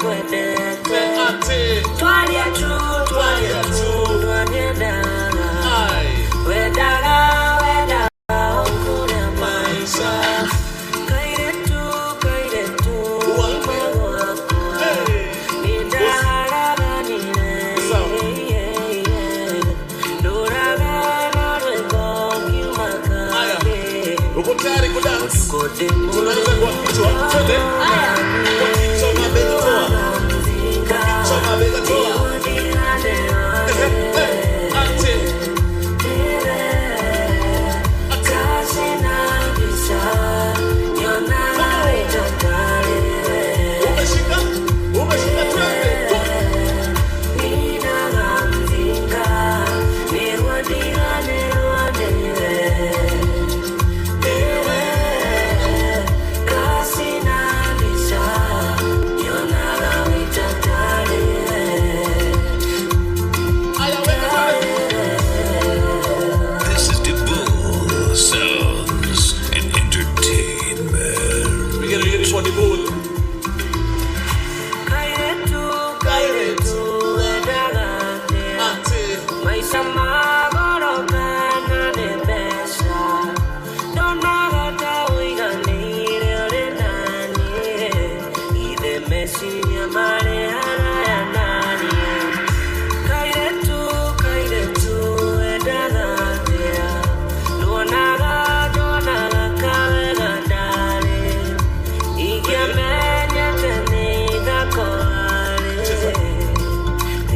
Nĩngwendete. Twaria true, twaria true, twanyendaga. Wendaga, wendaga ũkũrĩa maica. Kairetu, kairetu, imwe gwakwa. Nĩndaharaganire, ndũraga na rwĩmbo ngiuma kambĩ. Uko tayari kudance? Tunaanza kwa kichwa. Twende. Kwa kichwa mabega toa. Kwa kichwa mabega toa. Eh, eh, ate. Ate. Umeshika? Umeshika, twende. Aya, weka twende. This is Dibul Sounds and Entertainment. We get ready for the bull. Kairetu, kairetu, wendaga atĩa? Ate. Maisha magoro kana nĩ mbeca, ndonaga ta ũiganĩire ũrĩ naniĩ. Ithe meciria marĩ haraya naniĩ. Kairetu, kairetu, wendaga atĩa? Nduonaga, ndonaga kawega ndarĩ. Ingĩamenyete nĩ ithako arĩ.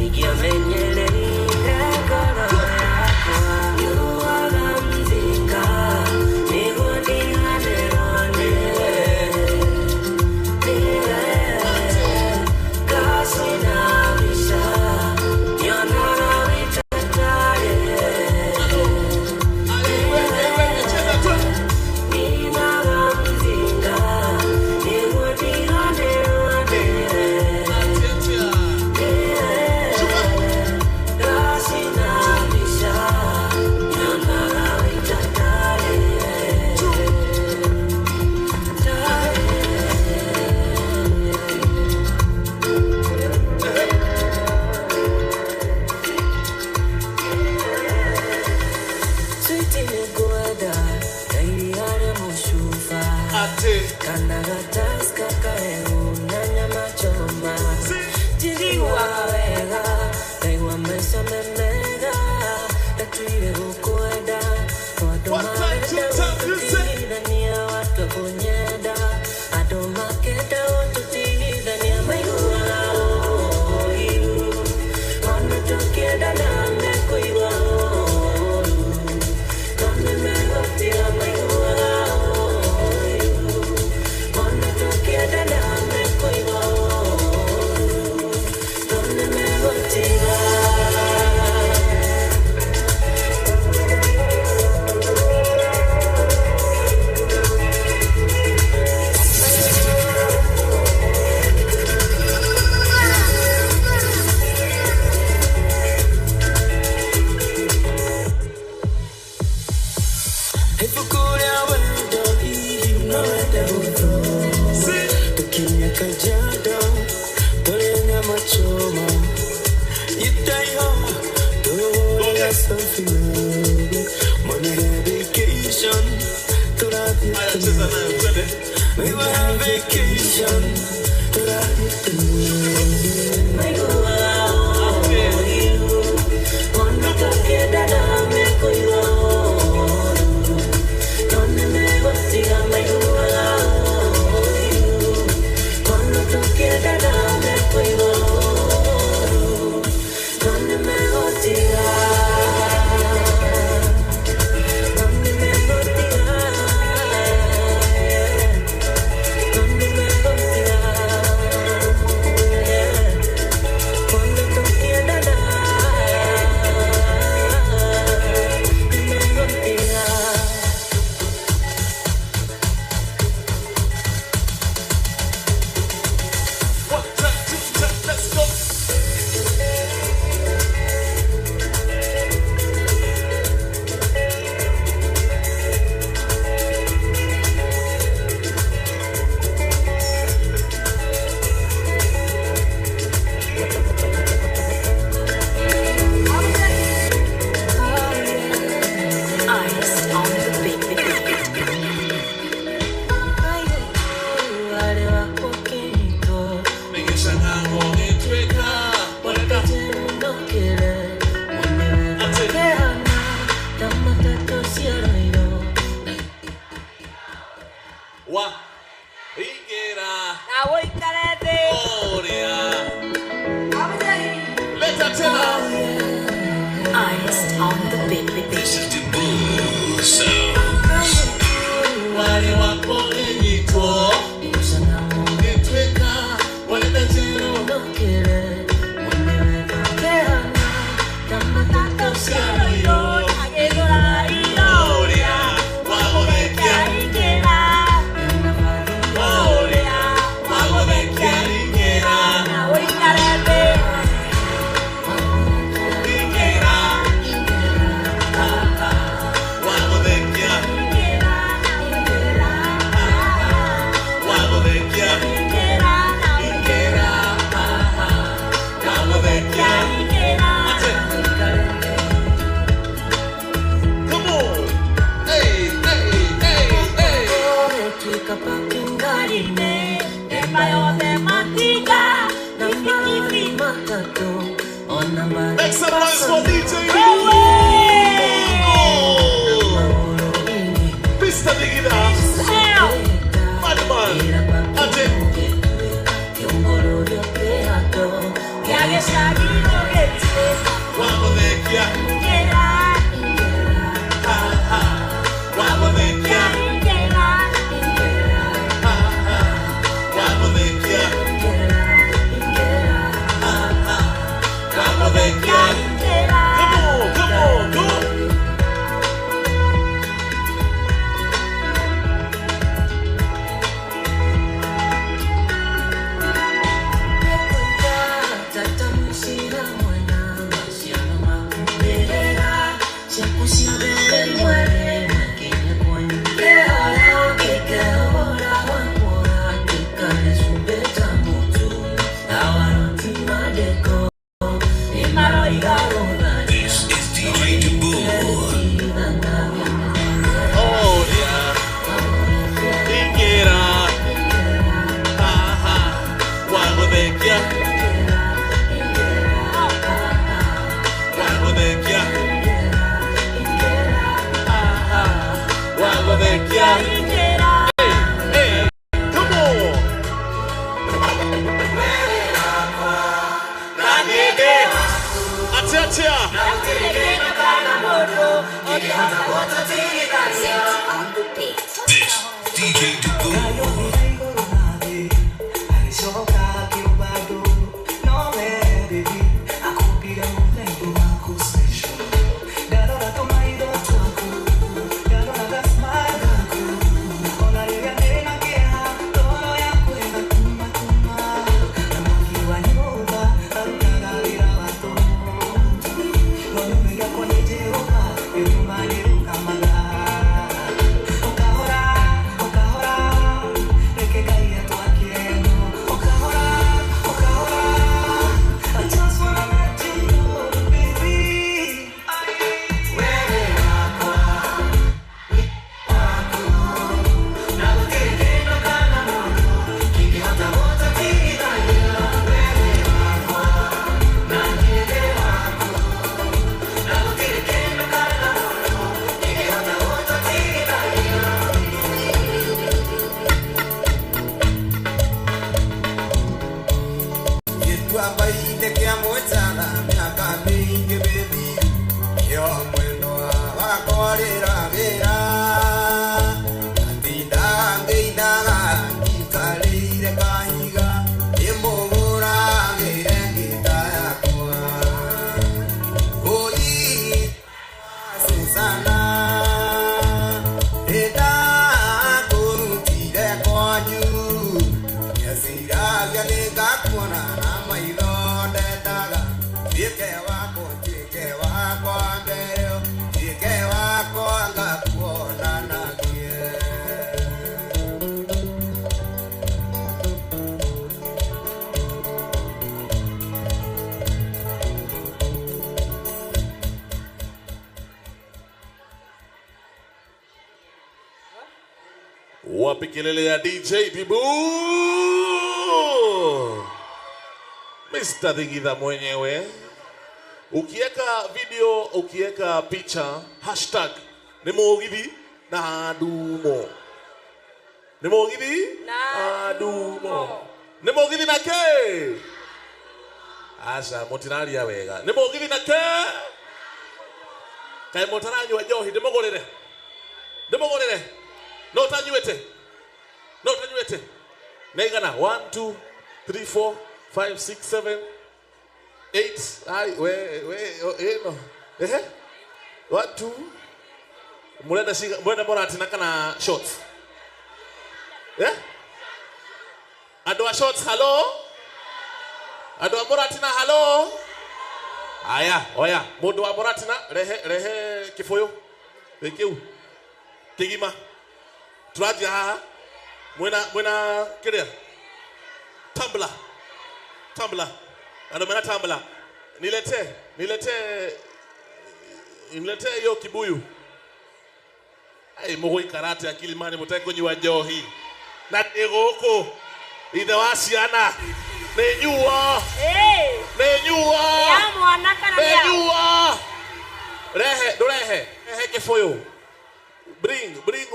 Ingĩamenyereire ngoro yakwa. Nyuaga mzinga, nĩguo ndiganĩrwo nĩwe. Nĩwe. Kasina mbica, nyonaga wĩ ta tarĩ. Aya, weka, weka, cheza twende. Ninaga mzinga, nĩguo ndiganĩrwo nĩwe. Ate, ate. Shuka. Ate. Kana gataska kahehu na nyama choma. Si. Njiguaga wega, ngaigua maica me mega. Ndatuire gũkwenda, no andũ One time, two marenda time, you say. gũtũtigithania, watu kũnyenda. Andũ makenda gũtũtigithania, maiguaga ũiru. Ona tũkĩendana mekũigua ũũru. No nĩmegũtiga maiguaga ũiru. Ona tũkĩendana mekũigua ũũru. No nĩmegũtiga. Ibuku rĩa wendo hihi no wende gũthoma. Si. Tũkinya Kajiado tũrĩe nyama choma. Itaihoma tũhũre selfie love. Money vacation tũrathiĩ Aya, cheza nayo, twende. We will have vacation tũrathiĩ. Maiguaga Ate. ũiru, ona tũkĩendana mekũigua ũũru. No nĩmegũtiga maiguaga ũiru, ona tũkĩendana mekũigua ũũru. No nĩmegũtiga. No nĩmegũtiga. No nĩmegũtiga. Make some noise for DJ Dibu. Mr. Digida. Madman. Ate. Wamuthekia. Ha ha. Wamuthekia. Ha ha. Wamuthekia. Ha ha. Wamuthekia. Come on, come on, go. This is DJ Dubu. Oh yeah. Ingera. Ha ha. Wamuthekia. Wamuthekia. Ha ha. Wamuthekia. Hey, hey. Come on. Naniege. Atia atia. This DJ Dubu. Wapi kelele ya DJ Dibu? Mr. Digida mwenyewe. Ukieka video, ukieka picha, hashtag ni Mugithi na Ndumo. Ni Mugithi na Ndumo. Ni Mugithi na ke. Aca mutiraria wega. Ni Mugithi na ke. Kaĩ mũtaranyua njohi ndĩmũgũrĩre. Ndĩmũgũrĩre. No utanyuĩte. No utanyuĩte. Nĩ igana 1 2 3 4 5 6 7 8. Ai we we ĩno. Ehe. 1 2. Murenda ciga murenda mũratina kana shots? Eh? Andũ a shots hello? Andũ a mũratina hello? Aya, oya, mũndũ wa mũratina rehe rehe kĩbũyũ. Gĩkĩu. Kĩgima. Turanjia haha. Mwena mwena kĩrĩa? Tumbler. Tumbler. Andũ mena tumbler. Nilete, nilete nilete hiyo kibuyu. Ai mũgũikara atĩa Kilimani mũtekũnyua njohi? Na ndĩ gũkũ. Ithe wa ciana. Nĩ nyuo. Nĩ nyuo. mwana kana nĩ a? Menyua. Rehe, ndũrehe. Rehe kĩbũyũ. Bring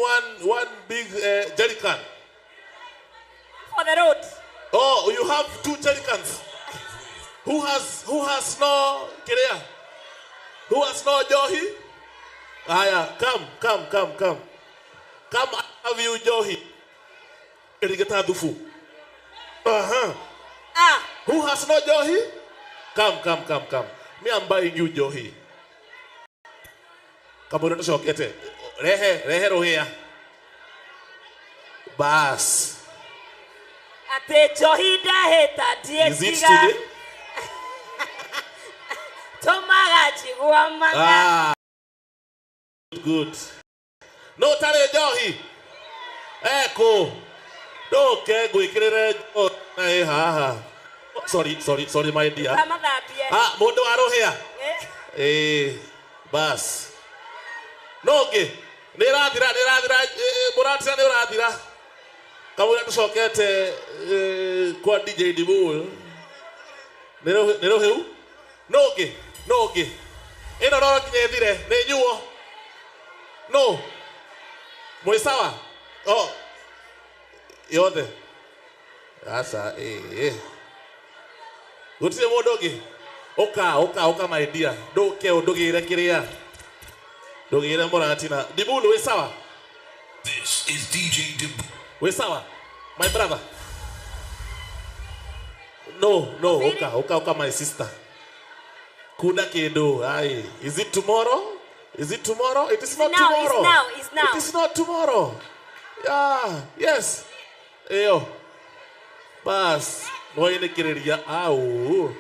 one big jerrycan. For the road. Oh, you have 2 jerrycans. Who has no kiria? Who has no johi? Aya, come. Come, have you johi. Erigeta dufu. Uh-huh. Ah. Who has no johi? Come. Me, I'm buying you johi. Kamuri tucokete. Rehe rohea. Bas. Ate johi ndahĩta Is it ndiĩtiga. today? Tũmaga njigua maga. Ah. Good. No tare njohi. Eko. Ndoke ngwĩkĩrĩre njohi na ĩ haha. Sorry my dear. Kamathambie. Ah, mũndũ wa rũhĩa. Eh. Eh, bas. No ngĩ. Nĩ ĩrathira, mũratira nĩ ũrathira. Kamũira tũcokete kwa DJ Dibul. Nĩ rũhĩu? No ngĩ. Ĩno no nginya ĩthire, nĩ nyuo. No. Mwĩ sawa? Oh. Yothe. Aca, eh. Gũtirĩ mũndũ ũngĩ. Ũka my dear. Ndũke ũndũgĩre kĩrĩa. Ndũgĩre mũratina. Dibul, wĩ sawa? This is DJ Dibul. Wĩ sawa? My brother. No, ũka my sister. Kuna kĩndũ. Ai, is it tomorrow? Is it tomorrow? It is not Now, tomorrow. It's now. It is not tomorrow. Yeah, yes. Eyo. Bas, nwainĩkĩrĩria au.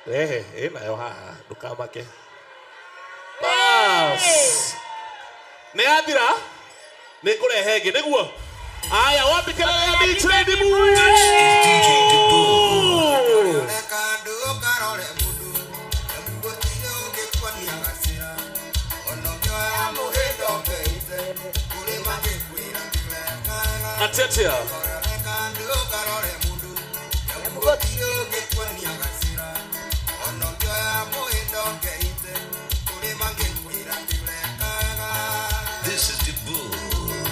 Rehe, ĩnayo haha, ndũkamake. Bas. Nĩ yathira? Nĩ ngũrehe ĩngĩ, nĩguo? Aya, wapi kelele ya DJ Dibul. This is DJ Dibul. Atetea. This is Dibul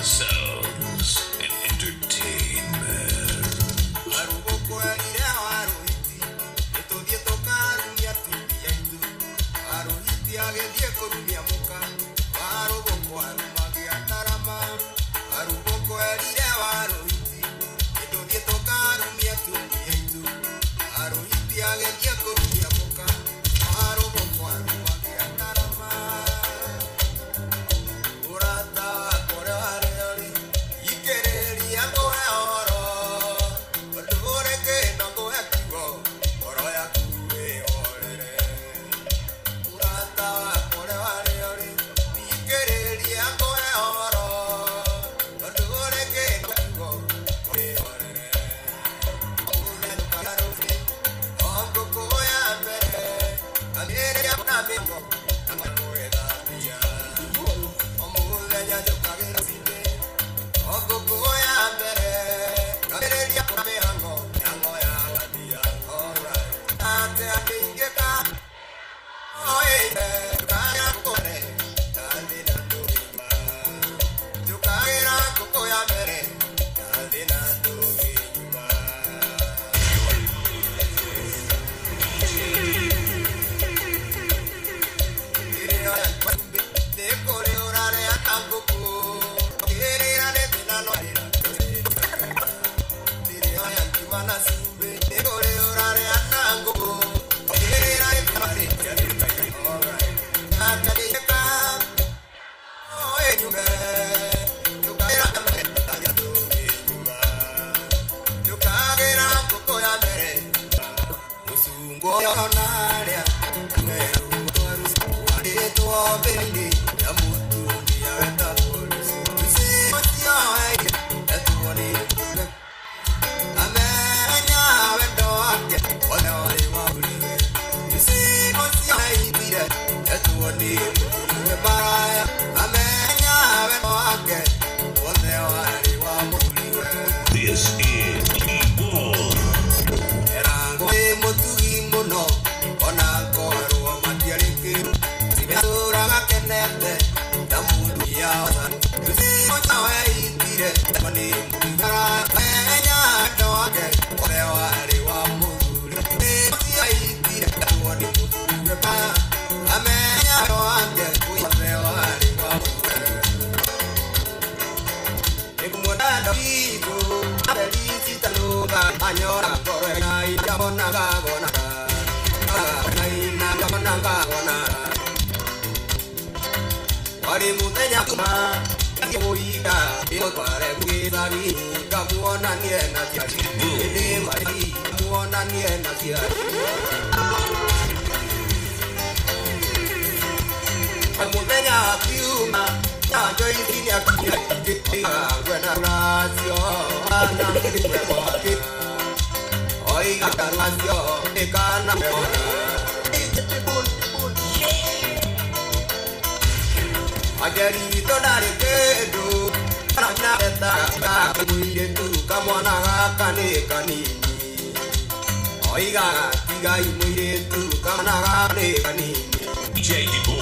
Sounds and Entertainment. This is Dibul. DJ Dibu.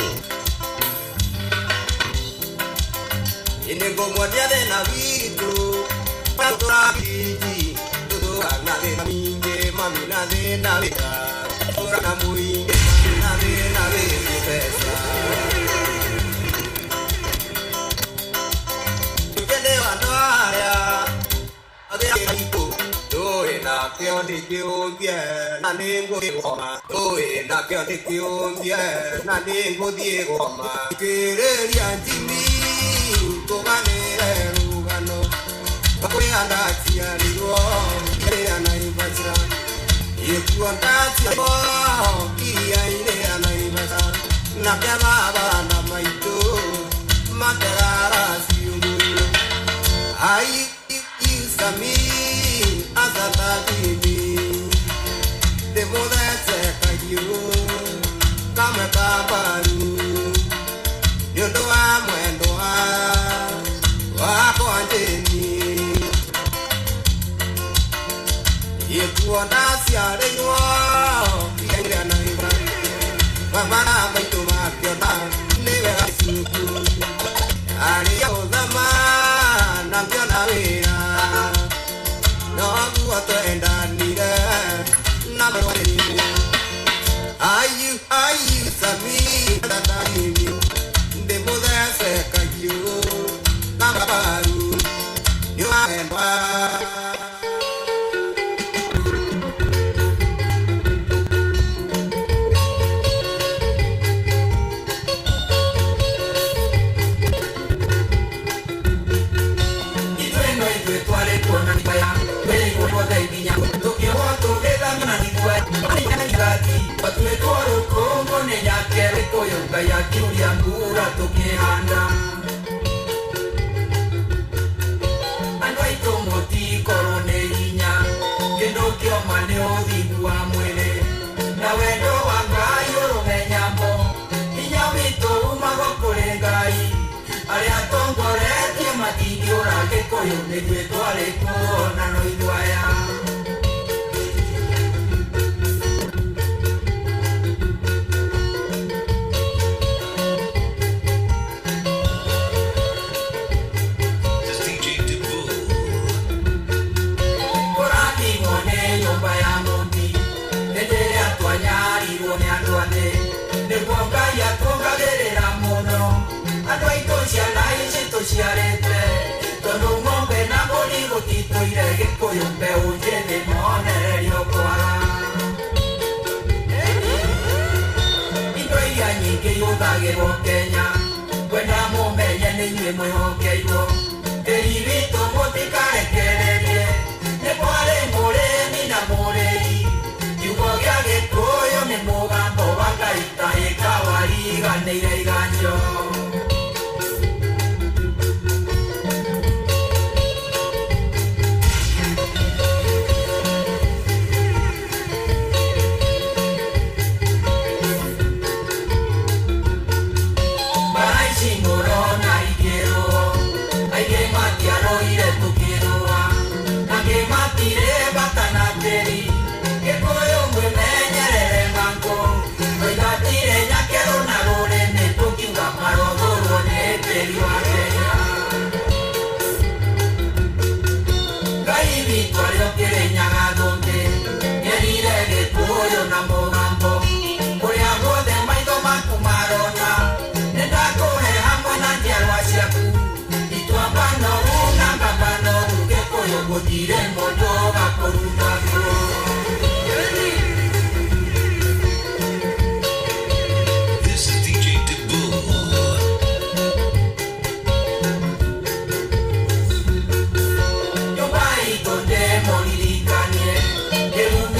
Gũtirĩ mũndũ ũgakũruta.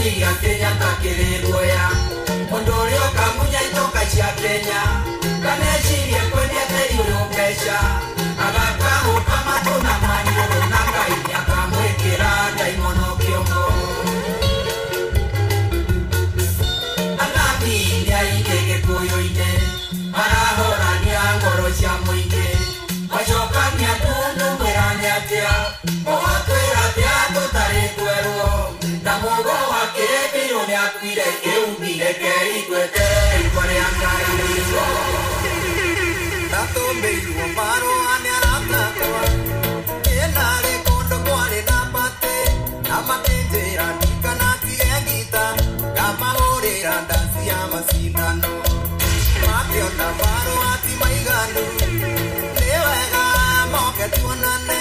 Gĩa Kenya ta kĩrĩ guoya mũndũ ũrĩa ũkamunya itoka cia Kenya kanecirie kwendia tĩri ũyũ mbeca agakahũka matũ na maniũrũ na Ngai nĩakamwĩkĩra ndaimono kĩongo. Anabii nĩ aingĩ Gĩkũyũ-inĩ marahorania ngoro cia mũingĩ macokania ndundu mwĩrane atĩa mũgatwĩra atĩa tũtarĩ twerwo na mũgo wa kĩbirũ nĩakuire kĩumire keigwete igua rĩa Ngai. Ndatũmĩirwo marũa nĩ arata akwa ĩnarĩ kũndũ kwarĩ na batĩ na makĩnjĩra ndikanatige ngita ngamahũrĩra ndaci ya macindano makĩona marũa ti maiganu nĩ wega moke tuonane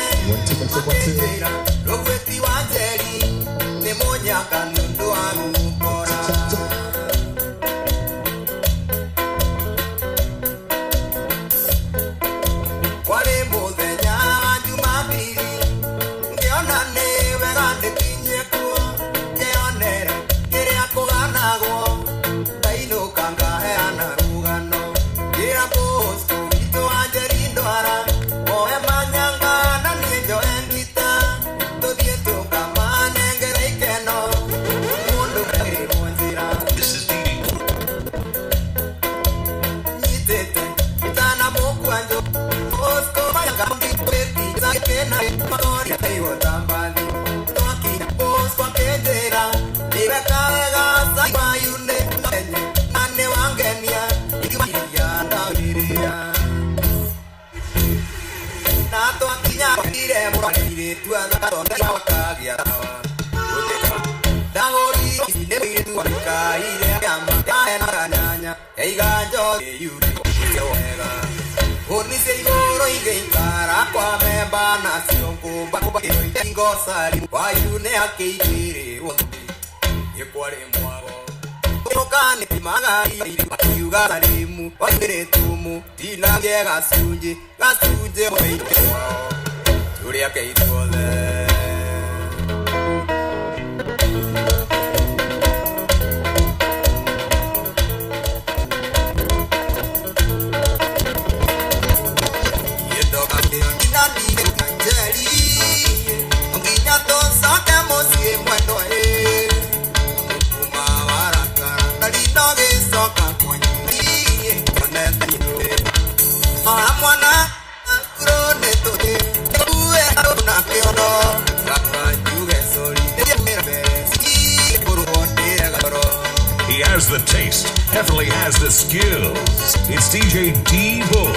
makĩnjĩra rũgwĩti wa Njeri nĩ mũnyaka nĩ ũndũ wa gũkora. Kwarĩ mũthenya wa Jumapili ngĩona nĩ wega ndĩkinyie kuo ngĩonere kĩrĩa kũganagwo ndainũka ngaheana rũgano ngĩra Bosco witũ wa Njeri ndwara oe manyanga na niĩ njoe ngita tũthiĩ tũkamanengere ikeno mũndũ ekĩrwo njĩra This is DD. nyitĩte itana mũkwanjũ Bosco manyanga ndikena makoria igũtambathi twakinya Bosco akĩnjĩra nĩweka wega caiwayune menye na nĩwangenia ikiuga ndagĩrĩra na twakinya ire mũrarĩirĩtu athondeka wakagĩa tawa ndagũrirwo nĩ mũirĩtu wakaire kĩama yahenaga nyanya yaiga njohi yure wega hũni cia igũrũ igĩikara kwa memba nacio ngũmba ngocari wayune akĩigĩrĩrwo thĩ kwarĩ mwago ũkanĩmagaiuga rimu wairĩtumu tinange gacunjĩ gacunjĩ mũingĩ wao tũrĩa keithuothe. He has the taste, definitely has the skills. It's DJ D Bull.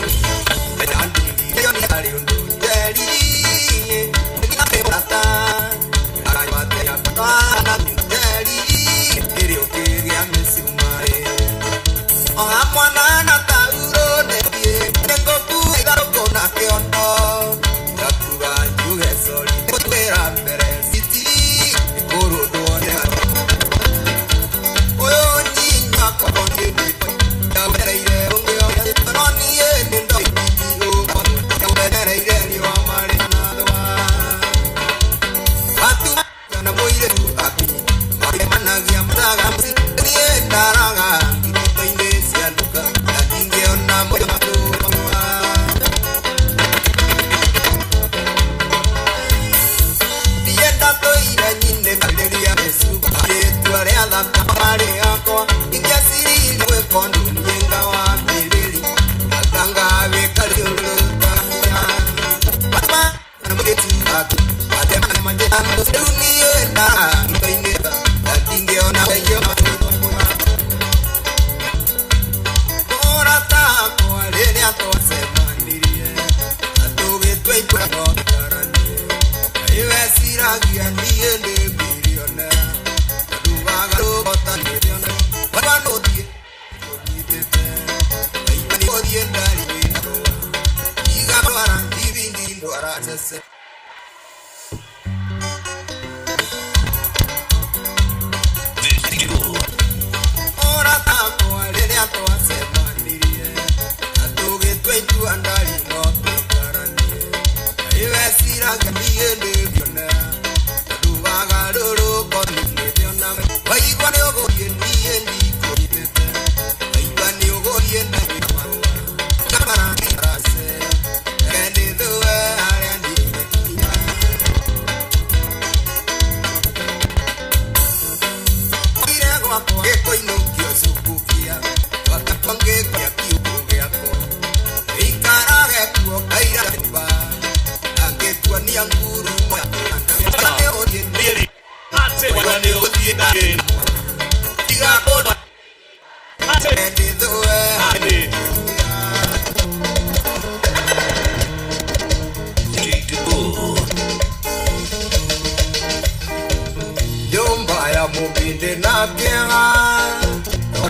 Thank you.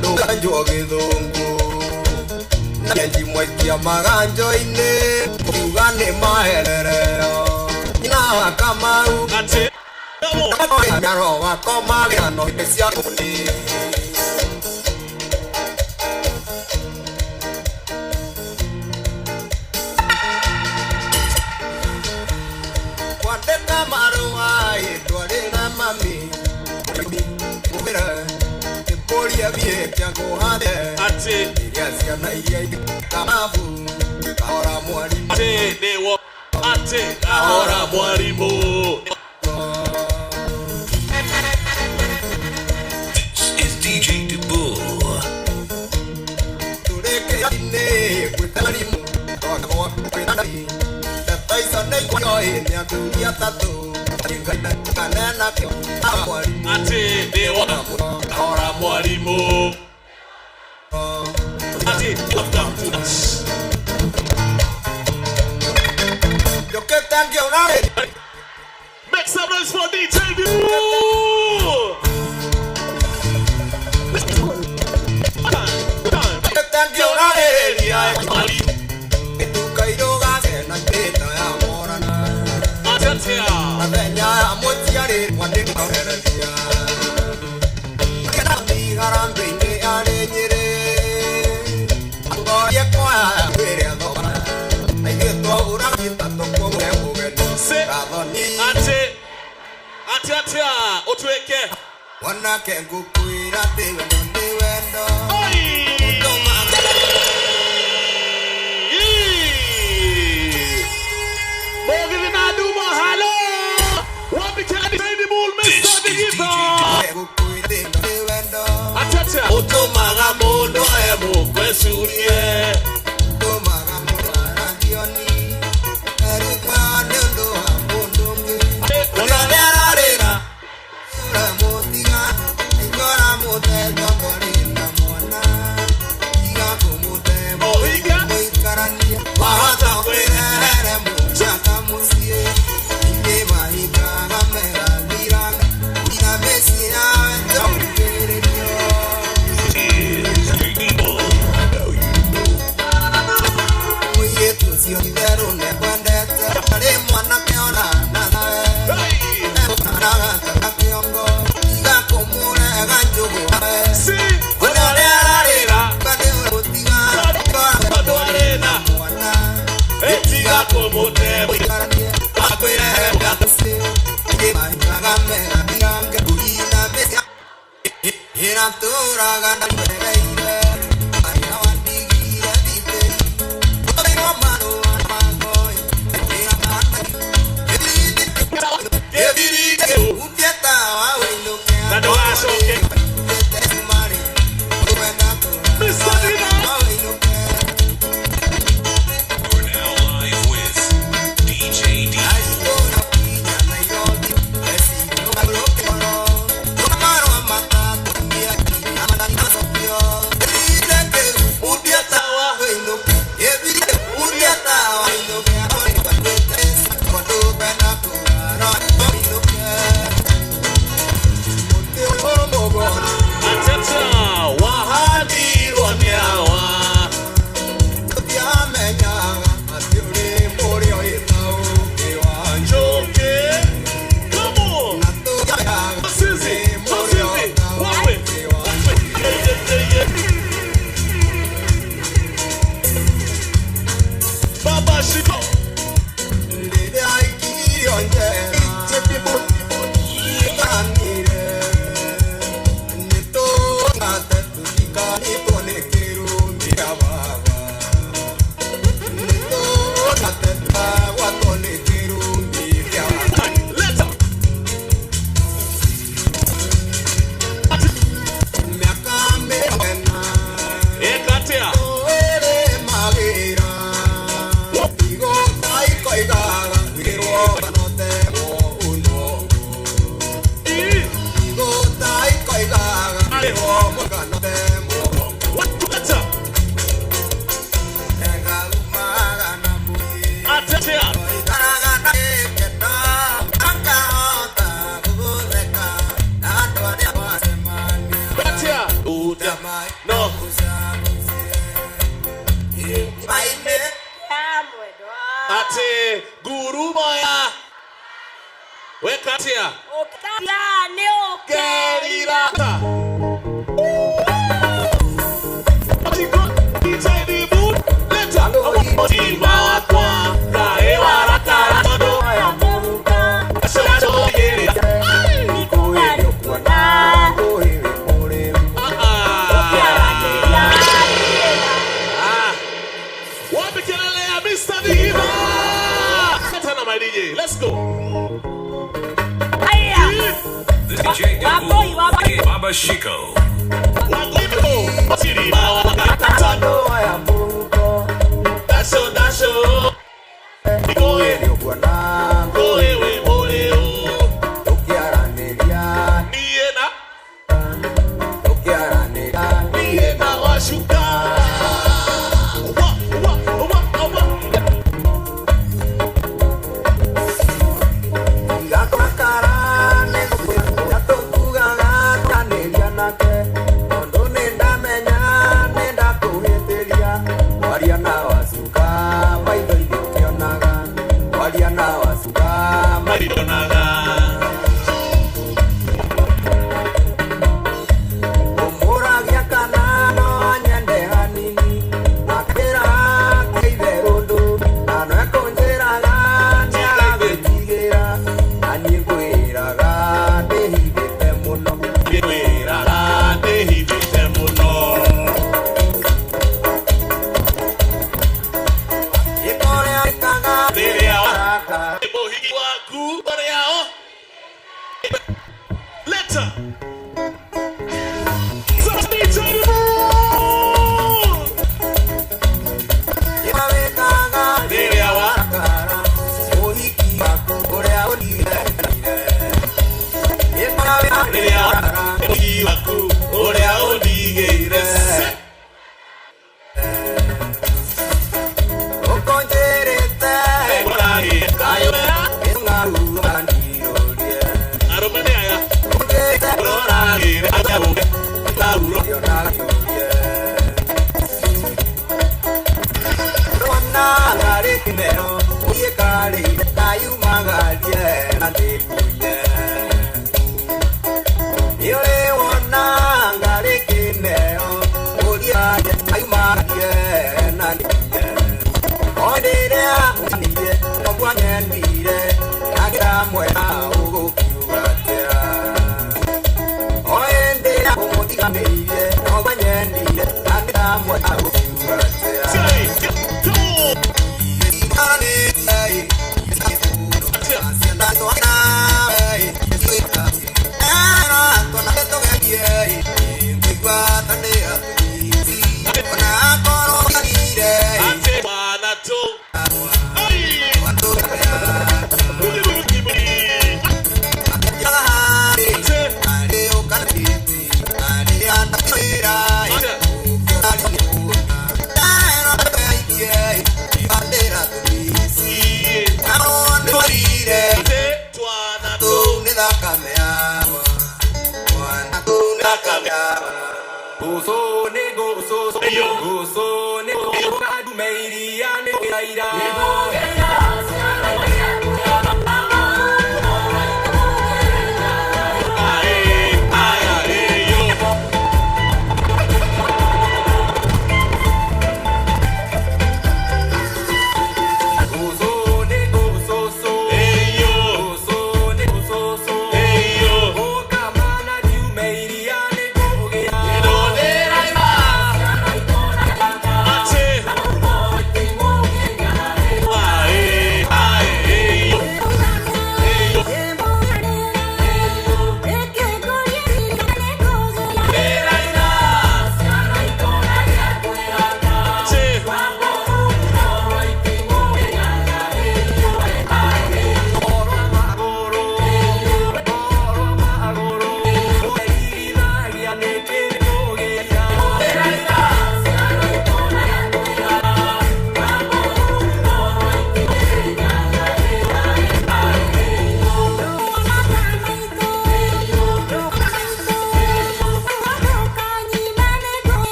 Ndukanjwo gĩthũngũ Nyenji mwaikia maganjo-inĩ Uga nĩ maherereo Nyina wa Kamau Ati Nyaro wakoma gĩano cia kũni Kwandĩka marũa ĩtwarĩra mami Mwĩre Kĩmbũria thiĩ kĩangũhathe Ati Iria ciana iria ingĩ kamabu Kahora mwarimu Ati nĩwo Ati kahora mwarimu. This is DJ Dubull. Tũrĩkĩra-inĩ gwĩta mwarimũ Nĩ athuri atatũ Kanena mwarimu Ati nĩwo kahora mwarimu. Ati Njũkĩte ngĩona Make some noise for DJ Dubull. Njũkĩte ngĩũrarĩrĩria Ituka irũgacena njĩta ya morana Atia Mathenya ya mũciari mwandĩkorereria Harambĩ-inĩ arĩ Nyĩrĩ Ngorie kwaya kwĩrĩa thoma Na ithuĩ twahũraga itatũ kũgũre mũgeni Gathoni Ati Ati atia ũtuĩke Wanake ngũkwĩra atĩ wendo nĩ wendo Oi! Ũtũmaga Mũgithi na Nduma halo Wambikani Bull This Mr. is DJ Digital ngũkwĩra atĩ wendo nĩ wendo Atia ũtũmaga mũndũ emũkwecurie Ũtũmaga mũndũ arathioni Erutwa nĩ ũndũ wa mũndũ ũngĩ Ona Ũrĩa ararĩra ũramũtiga Aigua ũramũte tondũ arĩ na mwana Tiga kũmũte Ohinga. mũikaranie Wahota kwĩrehere mũnyaka mũciĩ Ningĩ mahindaga megathiranga Ina mĩciĩ yawe ndũngĩrĩrio Is DJ Bull. Now you know. Mũirĩtu ũcio itherũ nĩakwendete Arĩ mwanake ona nawe Hey! Kĩongo tiga kũmũrega njũgũ Si Ona ũrĩa ararĩra nĩ ũramũtiga Tondũ arĩ na mwana Etiga kũmũte mũikaranie akwĩrehe Iratũraga ndwereire arĩa wandigire thibĩri Ũtũirwo marũa makoi Gĩthirite Utie tawa ũinũke Na ndũgacoke. Mr. Digital You're now live with DJ Dubull. Atata wahandirwo nĩawa Njũkĩ Come on Susie Susie Wape Wape Yeah, yeah, yeah, yeah. Baba Shiko Let's Ekatia What Atia Atia Buda. No. Ate guru moya. Weka tia. Gerira. Let's go. DJ Baba Shiko.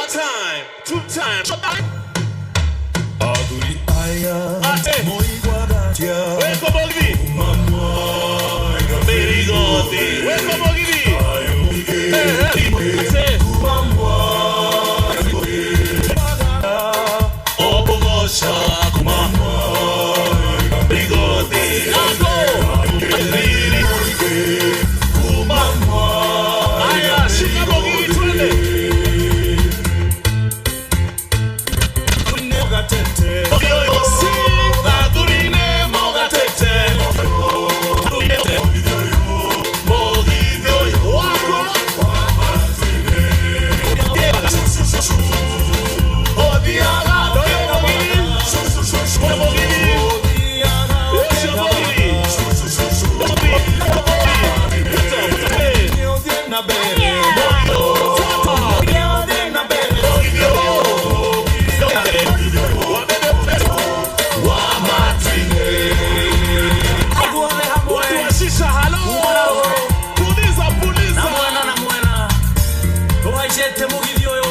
One time, two times. Athuri aya Ate. moigwagatia Weko Mogithi. Mirigoti. Weko Mogithi. Ate. Obogosha kuma. Mirigoti. Ako. Miri. Kuma. Aya, shika Mogithi twende. Puliza, puliza. Na mwena tũhaicĩte mũgithi ũyũ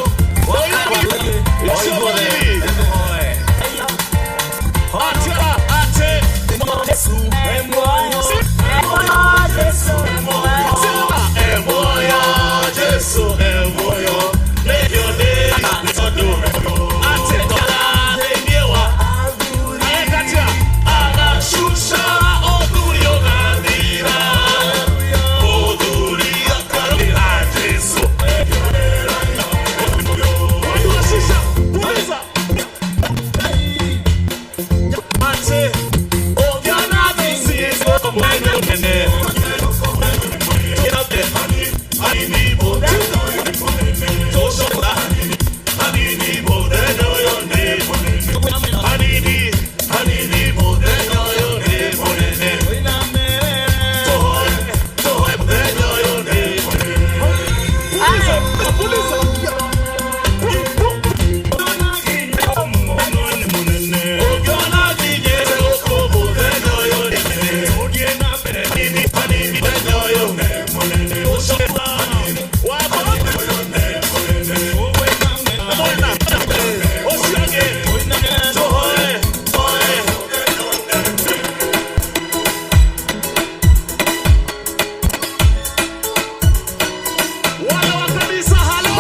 Wana wa kanisa, halo.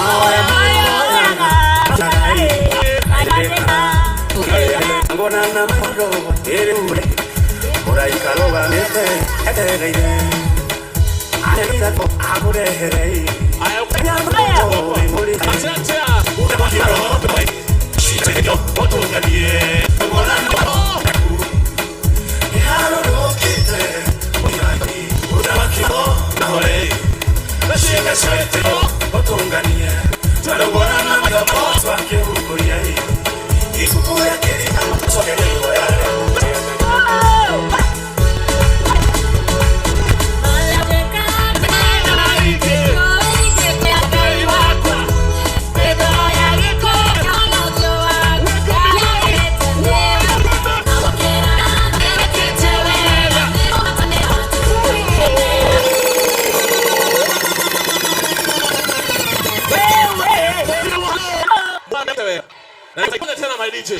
Tena my DJ.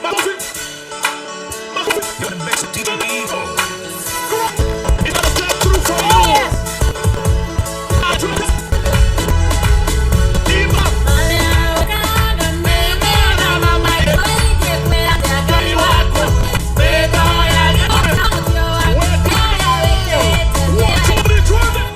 Makofi. Makofi. You're the best DJ Evo. It's a step through for you. Ima. Somebody join it.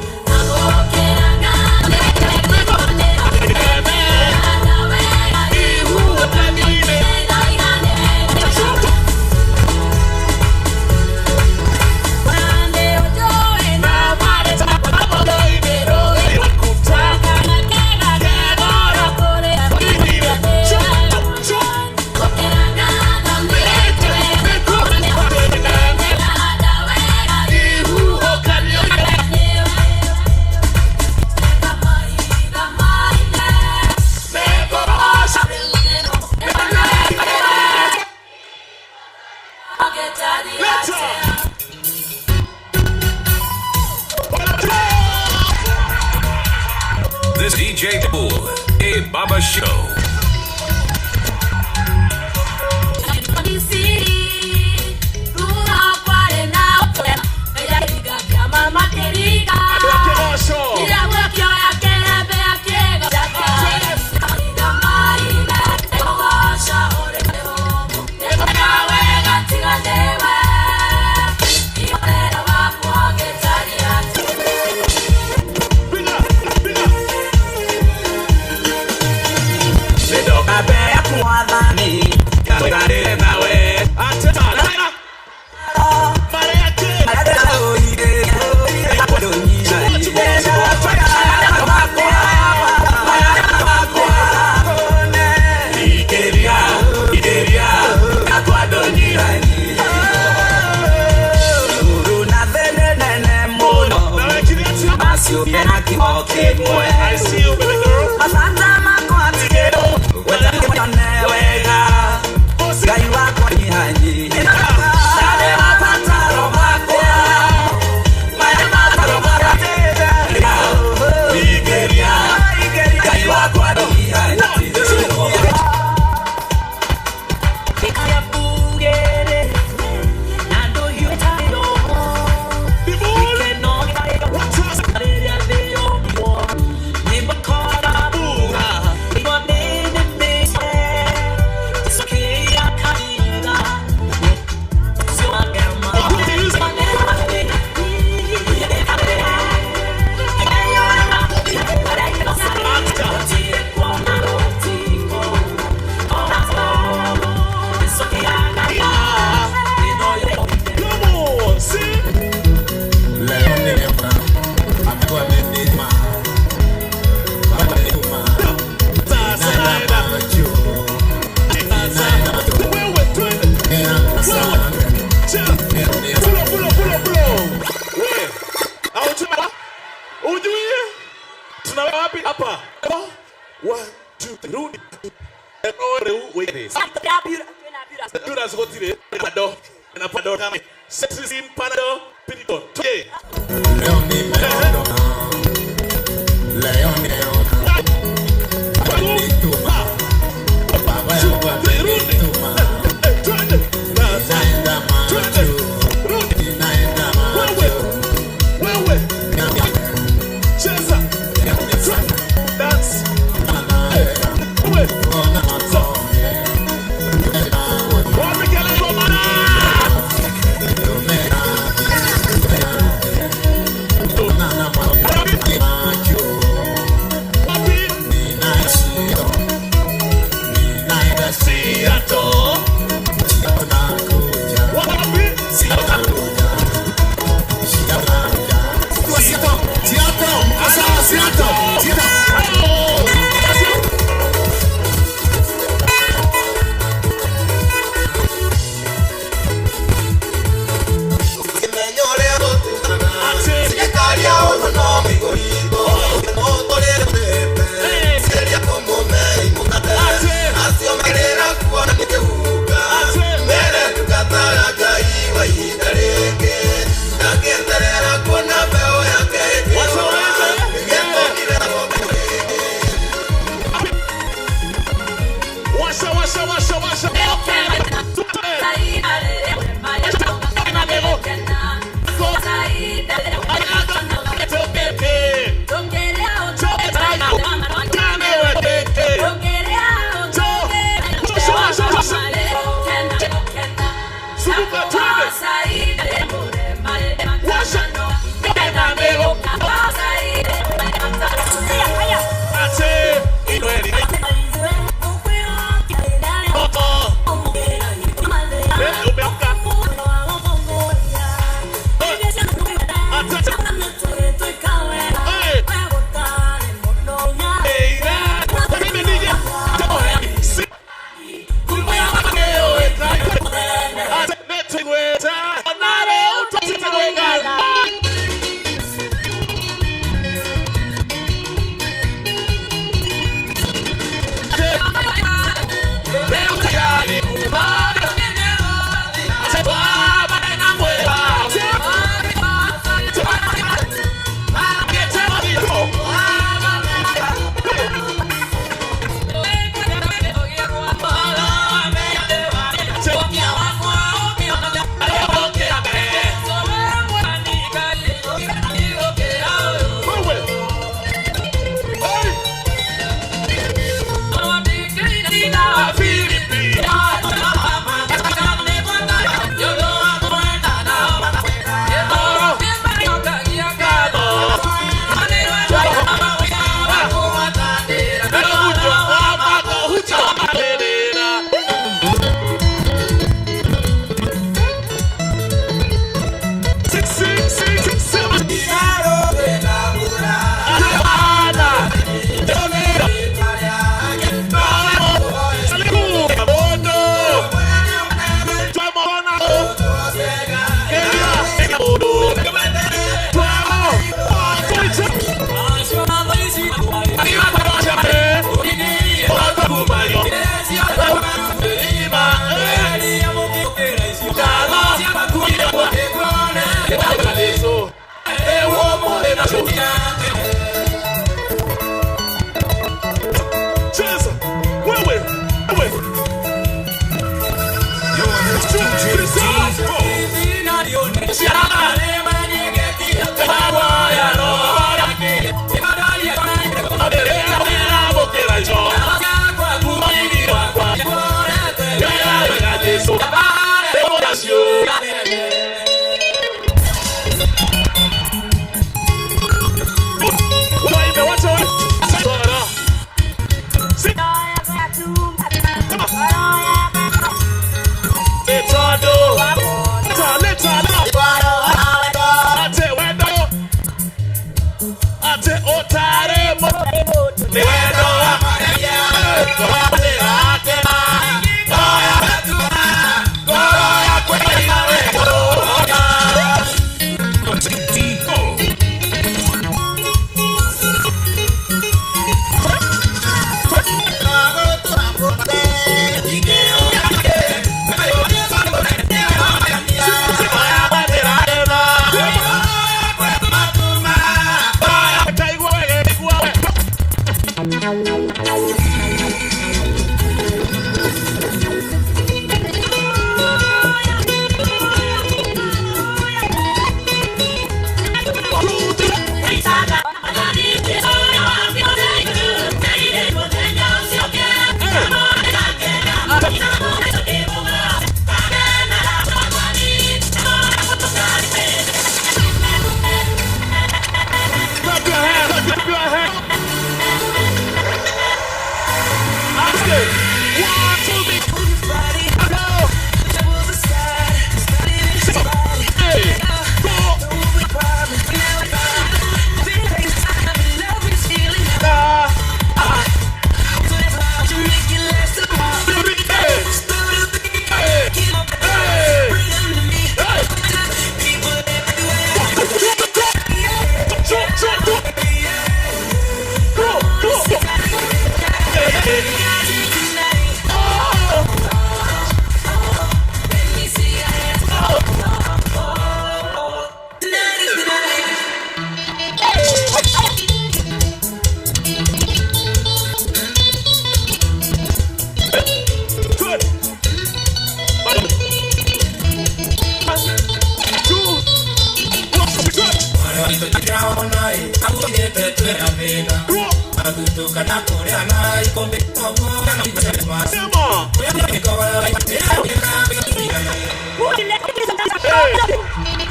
This DJ Bull. Hey, Baba Show. I see you, baby girl.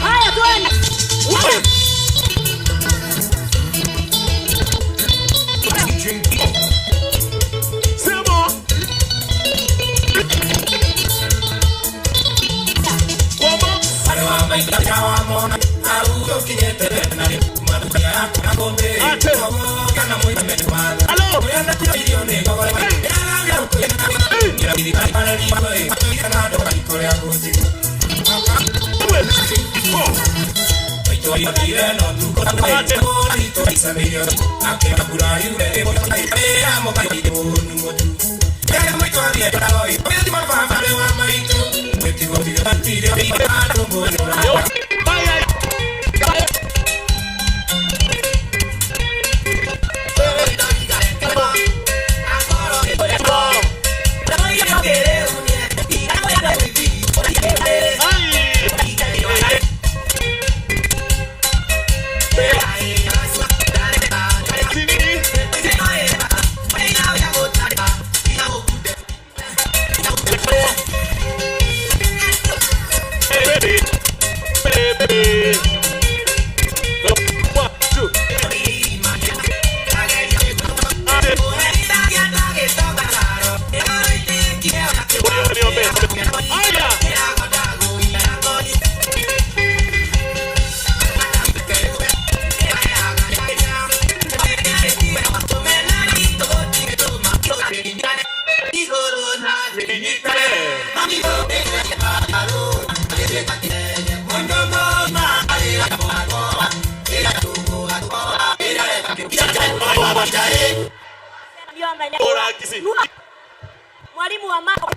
Haya twende. Mwalimu wa mama.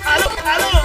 Aló, aló.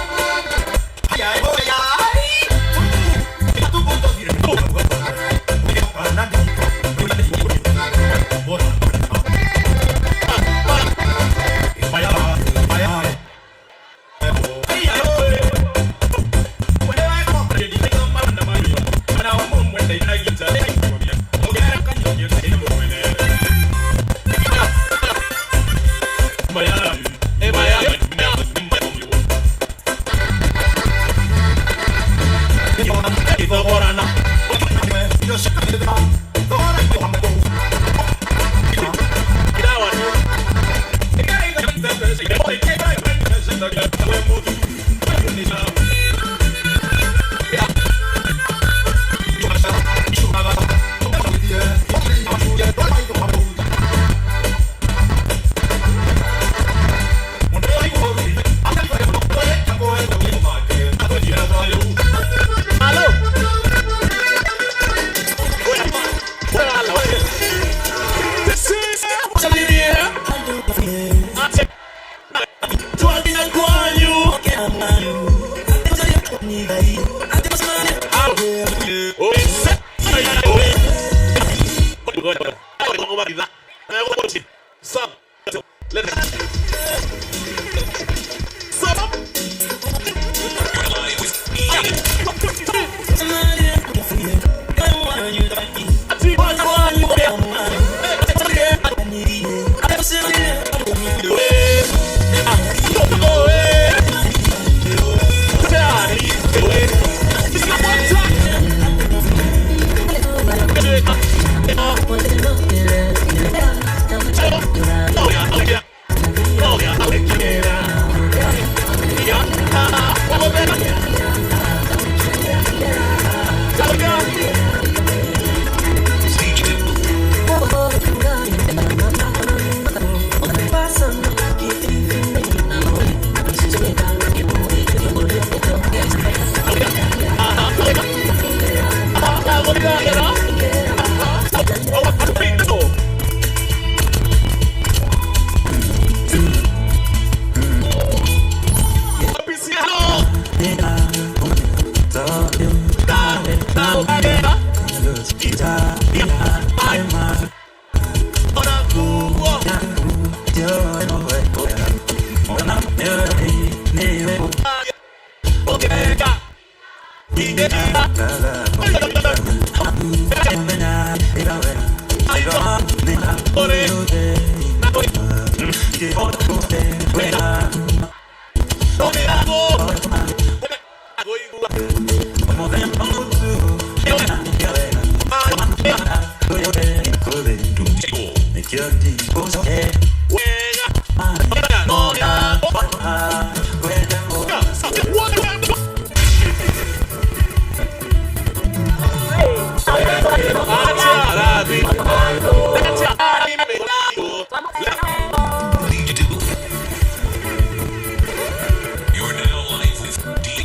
You're now live with D.